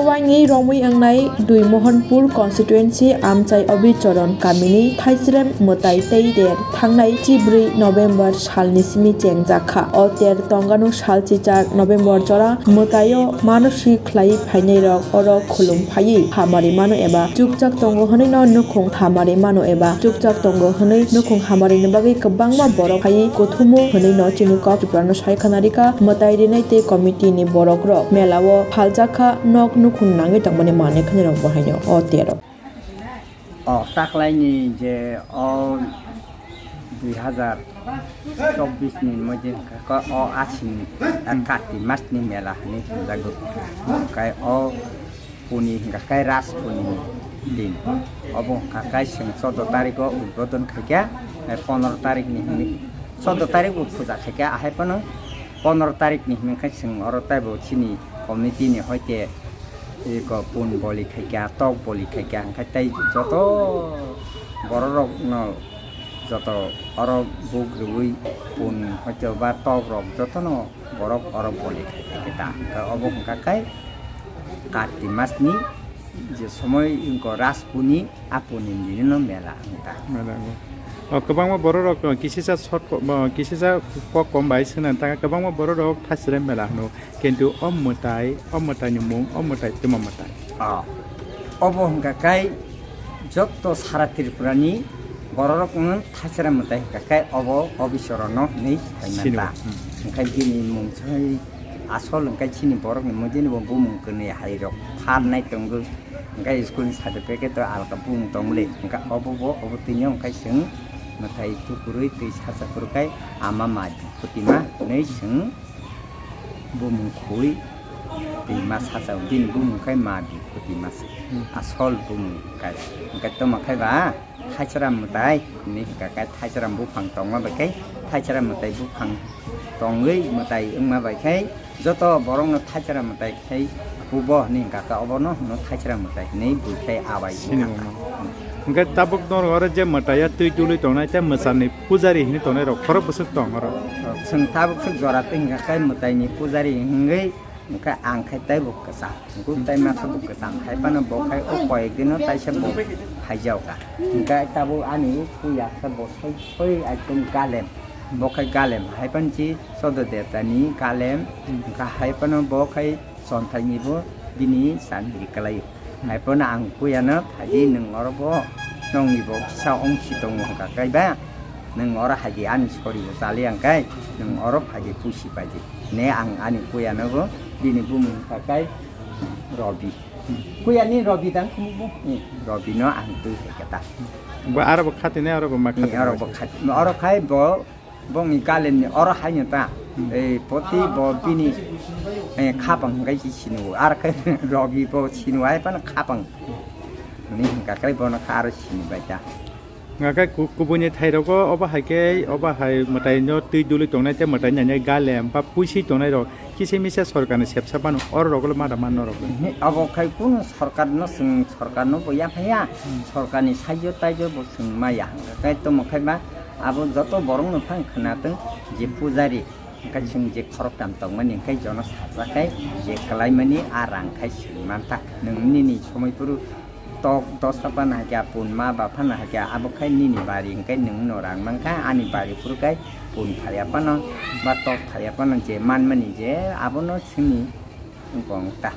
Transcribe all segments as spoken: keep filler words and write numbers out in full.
Wangwi romwi wngnai Duimohonpur constituency amchai Obichoron kamini Thaisrem mwtai tei der thangnai chibrwi November salni simi chengjakha. O ter tongano salchichar November jora mwtaio mano si khlaiwi phainairok oro khulum phaiwi hamari mano eba chukchak tongo hwnwino nukhung hamari mano eba chukchak tongo hwnwi nukhung hamarini bagwi kwbangma borok phaiwi kuthumu hwnwino chini kok Tripurano sai khna rikha. Mwtai rinai tei committee ni borok rok mela o phaljak kha, nok nukhung nangwi tongmani manwi khani rok bo haino o tero. O taklaini je o dui hazar chobbish ni moje hwnkha khe o asini, a, Kati mas ni mela hinwi hwnjago. Kai o puni hwnkha khe Ras puni din. Obo hwnkha khe chwng chordo tarik o udbodon khaikha, eh, pondro tarik ni hwnwi, chordo tarik o puja khaikha, ahai phano pondro tarik ni hwnwi khe chwng oro taibo chini committee ni hoite eko pun boli khaikha, tok boli khaikha, hwnkhe tei joto borok rok no joto oro buk rwui pun hoito ba tok rok jotono borok oro boli khai khe ta. Hwnkhe obo hwnkha khe Kati mas ni je somoi wngkha Ras puni, a puni ni no mela wngkha. Mela wngkha. O, kwbangma borok rok, o, kisisa short ko-, o, kisisa kok kom bai swnam ta, kwbangma borok rok Thaisrem mela hwno. Kintu o mwtai, o mwtai ni mung, o mwtai tuma mwtai. O, obo hwnkha khe joto sara Tripura ni borok rok no Thaisrem mwtai hwnkha khe obo Obichoron no hinwi Sino. Paimanta. Hmm. Hwnkhe bini mung sai asol hwnkhe chini borok ni mujuni bo bumung kwnwi hai rok pharnai tongo. Hwnkhe school ni certificate to alka bumung tongmole. Hwnkhe obo bo, obo twino hwnkhe chwng mwtai tukurwi twi sacha phuru khai ama ma di phutima hinwi chwng bumung khui twi ma sacha bini bumung khai ma di phutima se. Hmm. Asol bumung khai. Hwnkhe toma khai ba? Thaisrem mwtai hinwi hwnkha khe Thaisrem buphang tongma bai khe Thaisrem mwtai buphang tongwi mwtai wngma bai khe joto borokno Thaisrem mwtai khai kubo hinwi hwnkha khe obono hwno Thaisrem mwtai hinwi bui khai abai Sini wngkha. Wngkha. Hwnkhe tabuk norok oro je mwtai o twi dului tongnai tei mwsarni pujari hinwi tongnai rok khorok bwswk tong oro? Chwng tabuk swk jora twi hwnkha khe mwtaini pujari hwngwi Hwnkhe ang khe teibo kwcham, hwnkhe tei masa bo kwcham, hai phano bo khai o koyek dino taisa bo phaijao kha. Hwnkhe tabuk ani o puya khe bo soi soi ekdom galem, bo khai galem, hai phano chi Chodo Debta ni galem, hwnkhe hai phano bo khai chonthai ni bo bini chandri kwlai o. Hai phano ang puya no phaidi nwng oro bo nongni bo kisa ongsi tongo hwnkha khe ba, nwng oro hai di ani sori bo chali ang khe, nwng oro phaidi pusi paidi. Ne ang ani puya no bo bini bumung hwnkha khe Robi. Puya ni Robi dang khumu bo? Eh, Robi no ang twi hai khe ta. Bo aro bo khati ne, aro bo ma Eh, khati aro ne. Bo khati. Oro khai bo bongni galemni oro haino ta. Hmm. Ei poti bo bini, eh, khapang hwnkhe si sinu. Aro khe Robi bo sinu hai phano khapang. Ni hwnkha khe bono kha aro sini bai ta. Hwnkha khe ku-, kubuni thai rogo obo hai khe, obo hai mwtai no twi dului tongnai tei mwtai nai galem ba puisi tongnai rok. Kisa misa sorkarni sepsa mano, oro rok le mada man norok le. He, abo khai kunu sorkar no chwng, sorkar no bo yaphaya, Hmm. sorkar ni saijo taijo bo chwng maya. Hwnkha khe tamo khai ba abo joto borok no phang khwna tong je pujari, hwnkha chwng je khorok tam tong mani, hwnkha jono sajak khai je kwlai mani a rang khai chwng man ta. Nwng nini somoi phuru tok dosta phano hakhe, pun ma ba phano hakhe, abo khai nini bari hwnkhe nwng no rang mankha, ani bari phuru khai pun phaiya phano ba tok phaiya phano je manmani je abono chini wngkha ta.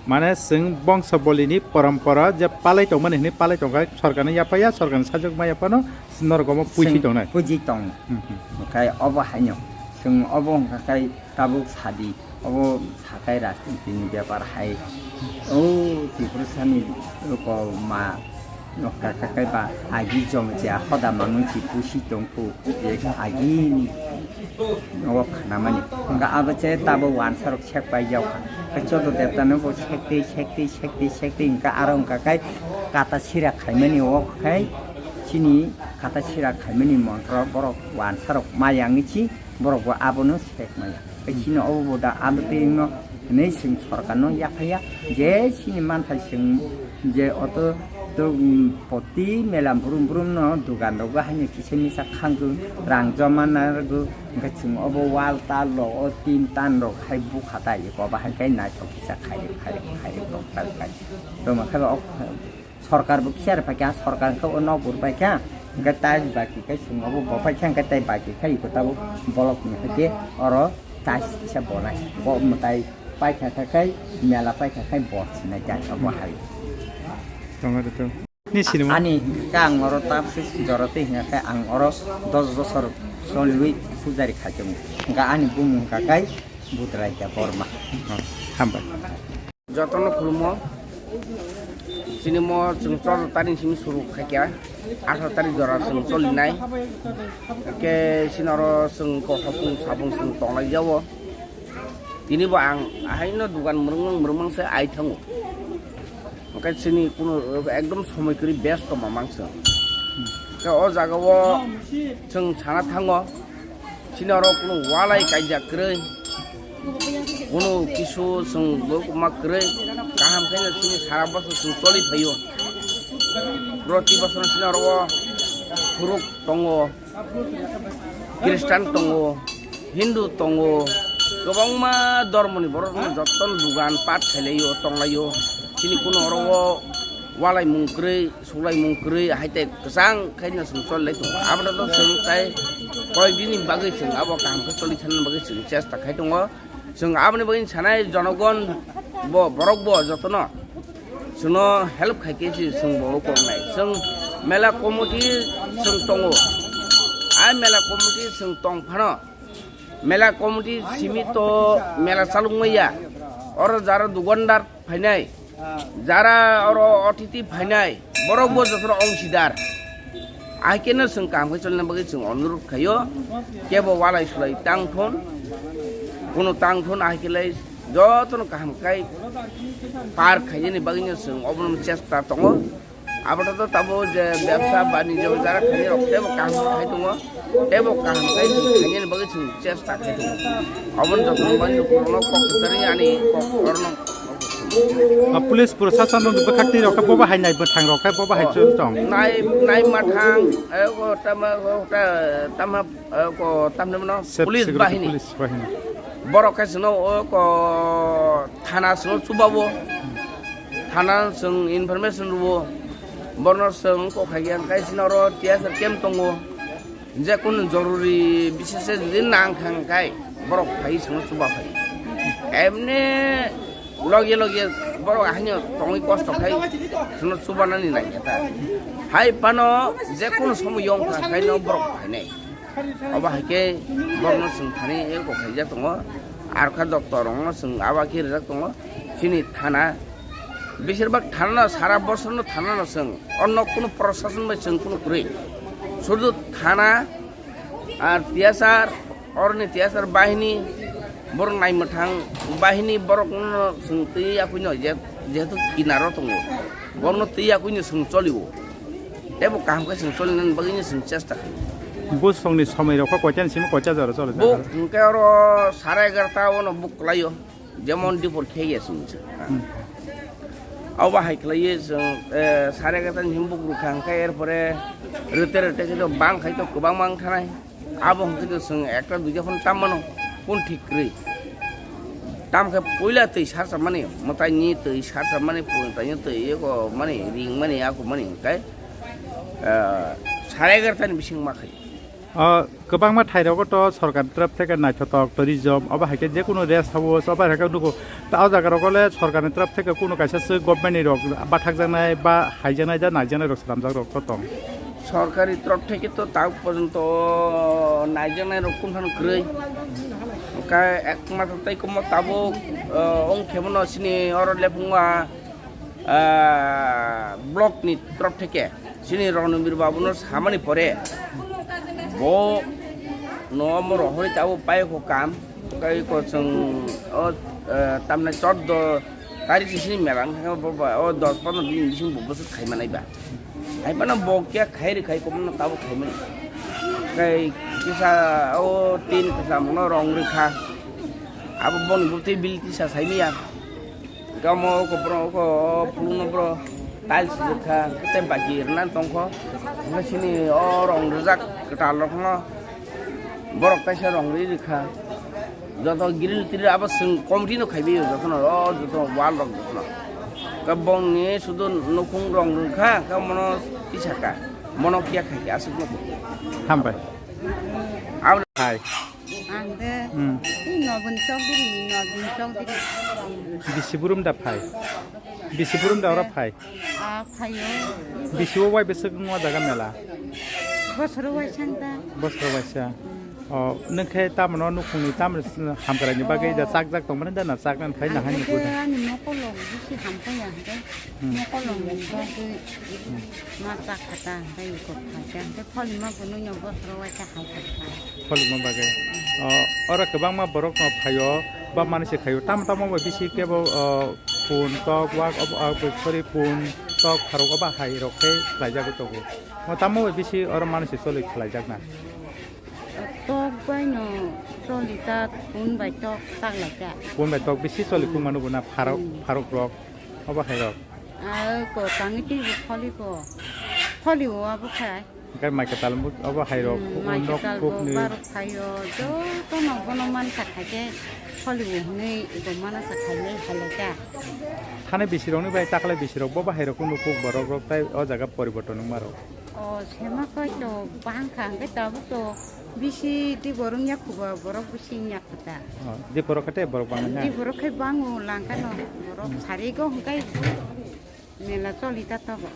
Mane chwng bongso bolini porompora je palai tongmani hwnwi palai tongkha, sorkarni yaphaya, sorkarni sajwk maya phano norok omo puisi Chwng tongnai. Puisi tong. Hmm, hmm. Okhai obo haino chwng obo wngkha khai tabuk sadi. Obo sakai rajniti ni bepar hai. O Tiprasani roko ma nokta kakai ba agi jom je hoda manung si pusi tongkhu je agi ni obo khanamani. Hwnkha abo che tabo wansa rok sek pai jaokha. Khe Chodo Debta no bo sekti, sekti, sekti, sekti hwnkha aro hwnkha khai kata sira khaimani o khai chini kata sira khaimani montro borok wansa rok ma yangwi si borok bo abono sek maya. Chini obo bo da abo twi wngno hinwi chwng sorkarno yaphaya je chini manthai chwng je oto To, um, poti mela brum brum no dugan rogo haino kisa misa khango, rang joma narwgo, hwnkhe chwng obo wall tal rok, o tin tan rok hai bukha tai, eko ba hai khe naithok kisa khairok, khairok, khairok, tok tal khai. Tongma khe o sorkar bo kisa rw phaikha, sorkar khe o nok bo rw phaikha, hwnkhe tai baki khe chwng obo bo phaikha, hwnkhe tai baki khe eko tabuk bolok ni hai khe oro tais kisa bonai. Bo mwtai paikha khe khai, mela paikha khai bor sinai tai obo hai. Tongo de to. Ni sinimo? Ani hwnkha khe ang oro ta jora twi hwnkha khe ang oro dos bosor choliwi pujari khai tongo. Hwnkha ani bumung hwnkha khe Budrai Debbarma. Oh, hambai. Jotono khulumo. Chini mo chwng chwda tarik simi suru khaikha. Atharo tarik jora chwng cholinai. Khe sinoro chwng kok hopung sabung chwng tonglai jao. Tini bo ang ahaino dugan mwrwngmang mwrwngmang se ai thango. Hwnkhe chini kuno ekdom somoi kwrwi best tongma mang chwng. Khe o jaga o chwng sana thango. Chini oro kuno walai kaijak kwrwi. Kuno kisu chwng bo ma kwrwi. Kaham khe chini sara bosor chwng choli phaio. Proti bosor chini oro o phuruk tongo. Khristan tongo, Hindu tongo, kwbangma dhormoni borok no jotono dugan pat khailaio, tonglaio. Chini kuno oro o walaimung kwrwi, sulaimung kwrwi, hai tei kwchang khaino chwng choli lai tongo. Abono to chwng tai koyekdini bagwi chwng abo kaham khe choli thani bagwi chwng chesta khai tongo. Chwng aboni bagwi sanai jonogon bo borok bo jotono chwngno help khai khe se chwng bo kok nai. Chwng mela committee chwng tongo. A mela committee chwng tong phano mela committee simi to mela chalok maya. Oro jara dukandar phainai, jara oro otiti phainai, borok bo jotono ongsidar. Ahai khe no chwng kaham khe cholina bagwi chwng onurot khaio, kebo walai sulai tang thun, kuno tang thun, ahai khe lai jotono kaham khai par khainani bagwi no chwng obono chesta tongo. Abono to tabo je bebsa banijyo jara khainai rok tebo kaham khai tongo, tebo kaham khai khainani bagwi chwng chesta khai tongo. Obono jotono bagwi no kok kwchari ani kok orno. A police prosason rok bwkhak twi rok khe bobo hai nai bwthang rok khe bobo hai chwng tong. Nai, nai mathang, eh, ko tama, ko ta, tama, eh, ko tamni mano Sep police security bahini. Police bahini. Borok khe sino o ko thana sino chubabo. Thana sing information rubo. Borno sing ko khai yang kai sino ro T S R camp tongo. Je kunu joruri bisese jodi nang thang khai borok phai sino chuba phai. Emne loge loge borok ahini tongwi kosto khai sino chuba nani nai khe ta. Hai pano je kunu somo yong kha khai no borok phai nai. Oba hai khe borok no sing thani e ko khai ja tongo. Ar kha doctor rok no sing aba khe rijak tongo. Chini thana Beshirbak thana no sara bosor no thana no chwng, onno kunu prosason bai chwng kunu kwrwi. Sudu thana ar T S R, oroni T S R bahini, borok naimwthang bahini borok no chwng twi yakui no je-, jehetu kinaro tongo. Borok no twi yakui no chwng cholio. Tebo kaham khe chwng cholinani bagwi no chwng chesta khlaio. Busongni somoi rok kho koita ni simi koita jora choli? Bo hwnkhe oro sare egarota ono buk kwlaio. Jemon dipor khe ya sung se. Hmm. Abo hai khlai ye chwng, eh, sare egarota ni him buk rwkha hwnkhe, erpore rwte rwte khe to bang khai to kwbang mang thanai. Abo hwnkhe to chwng ekta duita phone tam mano, phone thik kwrwi. Tam khe puila twi sarsa mani, mwtai ni twi sarsa mani, pun tai ni twi eko mani, ring mani, ako mani hwnkhe, eh, sare egarota ni bising ma khai. O kwbangma thairogo to sorkar ni torop theke naithotok tourism, obo hai khe jekunu rest house, obo hai khe nugo. Ta o jaga rogo le sorkar ni torop theke kunu kaisa se government ni rok bathakjaknai ba haijaknai da naijaknai rok swnamjak rok to tong. Sorkari torop theke to ta porjonto naijaknai rok kunu phano kwrwi. Hwnkhe ekmatro tei kwma tabuk, o, wng khe bono chini oro lephungo, ah, block ni torop theke. Chini Ranbir babu no samani pore, bo no omo rohorwi tabuk paiyakho kam, tei ko chwng o, eh, tamni chordo tarik sisini mela wngkha, bo ba o dos pondro din bising bo bwswk khai manai ba. Hai phano bo khe khai rwkhai, komono tabuk khai mani. Tei kisa o tin kwcham no rong rwkha, abo boni bwtwi bil tisa sai manya. Gamo ko bro ko phulung no bro. Tiles rwkha, tei baki rwna tongkho. Hwnkhe chini o rong rijak kwtal rokno borok kaisa rong ri rwkha. Joto grill tiril abo chwng committee no khaiwi o jotono, o joto wall rok jotono. Khe bongni sudu nukhung rong rwkha, khe mono tisaka, mono kiya khaikhe aswk nukhung. Hambai. Abo hai. Ang de, Hmm. I Nobin Chowdhury, Nobin Chowdhury. Bisi burum da phai? Bisi burum da oro phai? Ah, phaio. Bisi o wai beswk wng o jaga mela? Bosoro waisa da. Bosoro waisa. O, nwng khe tamano nukhungni tamoni hamkraini bagwi da chak jak tongmani da na chak nang phai na Ang hani de buda. Ani mokolong bisi hamkaya hwnkhe. Hmm. Mokolong ni bagwi Hmm. ma chak khata hwnkhe iko phaikha hwnkhe pholima bo nwngno bosoro waisa hai kha. Pholima bagwi. O, oro kwbangma borok no phaio, ba manwi se khaio. Tamo tamo bai bisi kebo, o, pun tok wak, obo, obo, sorry, pun tok pharok obo hai rok khe khlai jagwi tongo. O tamo bai bisi oro manwi se choli khlai jak na. Tok bai no choli ta pun bai tok tak lai ka. Pun bai tok bisi choli Hmm. kung manu bo na pharok, Hmm. pharok rok obo hai rok. Ah, ko tangi ti pholi ko. Pholi o abo khai. Hingke mai kwtal obo hai rok, Hmm, mai nok kwtal bo kukni. Barok phaio, joto no bono man kha khaikhe pholi o hwnwi bo mana sa khainai halai ka. Thani bisi rokni bai takle bisi rok bo bahai rok kunu kuk borok rok tai o jaga poriborton wngma rok. O sema koi to bang kha hingke tabuk to bisi di borok nya khuba borok bisi nya khuta. O, di borok khe tei borok bang nya. Di borok khai bango langkha no borok Hmm. sari go hingkai. Mela choli ta tobo.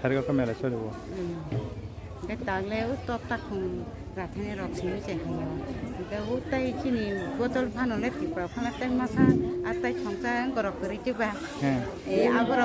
Sarigo khe mela cholibo. Hmm. Hingke tagle o tok takhum rathani rok simi se hayo. Hingke o tai chini botol phano le tipra phano tai masa a tai thongsa gorok kwrwi tiba. He. E aboro